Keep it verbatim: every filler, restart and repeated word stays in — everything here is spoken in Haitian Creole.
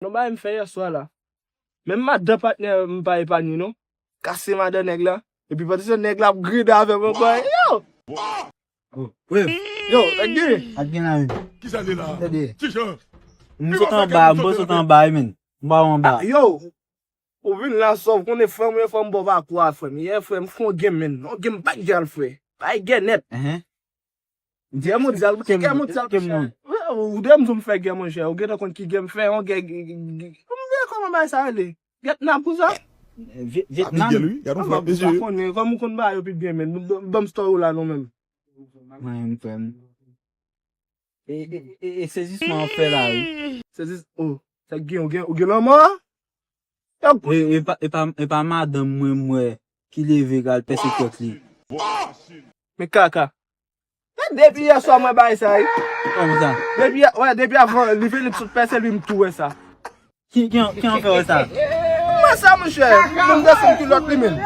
Non, bagay m fè yè swa la. Menm madan patnè m pa epanye non. Kase madan nèg la. Epi pandan se nèg la ap gride avè m ankò. Yo! Oh, Wave, Yo, nèg gen. Ak gen la menm. Kisa li la? Tande. Kijan? M sot anba, m sot anba wi menm. M pa anba. Yo! Ou vin la sòf, konnen frè m, frè m bò pa kou a frè m. Yè frè m, fè yon game menm. Yon game pa gal frè. Pa gen nèt. Hein? Gè mondyal, ki gè mondyal Kem non. Ou de m di m fè gè monchè. Ou gentan konn ki gè m fè, yon gè. M gen kòman bay sa rele? Vietnam pou sa? Viet- Ah, Vietnam. Miguel, wi. Gade yon frè. Ou pa konnen, kòm ou konn ba yo pi byen menm. Ban m story ou la non menm. Mwen menm frè m. E, e, e, e sezisman an fè la wi. Se jis, oh, sa gen, ou gen, ou gen lanmò? E, e pa, e pa, e pa madanm mwen m wè ki leve kal pèse kwèk li. Men kaka. Men depi yè swa mwen bay sa, wi. Kòman sa? Depi, wè, depi avan, li vin li sot pèse li m tou wè sa. Ki, ki, ki an fè wè sa? Mwen sa, monchè. Mwen desann kilòt li menm.